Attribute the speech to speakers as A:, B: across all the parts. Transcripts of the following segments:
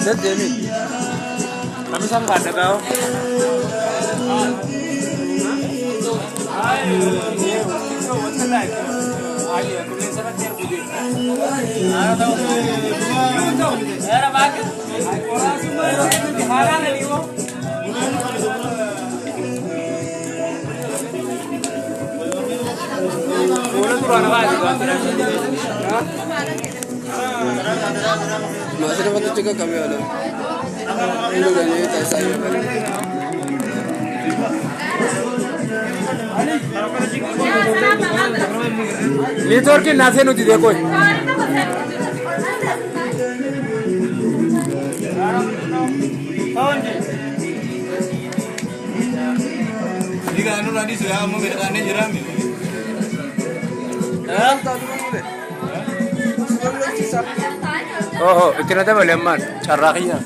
A: Deddeemi.
B: Kamisan kaadha gaa'o.
A: Maasina bakka qaqqabee oola. Inni dhuganii taasisaa jiru.
B: Neetwoorkiin naasee nuti deekoo. Oho, itti na dabale ammaan carraa kiyyaa.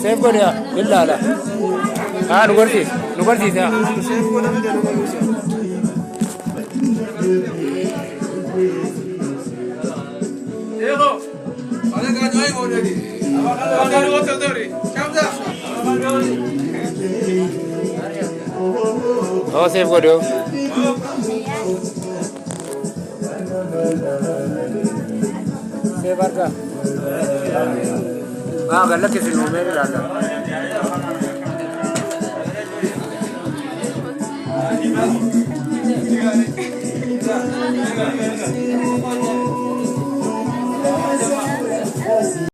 B: Seef godhe ilaala. Haa nu barsiisa nu barsiisa.
A: Seef godhamte nu barsiisa.
B: Oo seef godhe. Seef argaa. Haa galakkisi nuumee ilaala.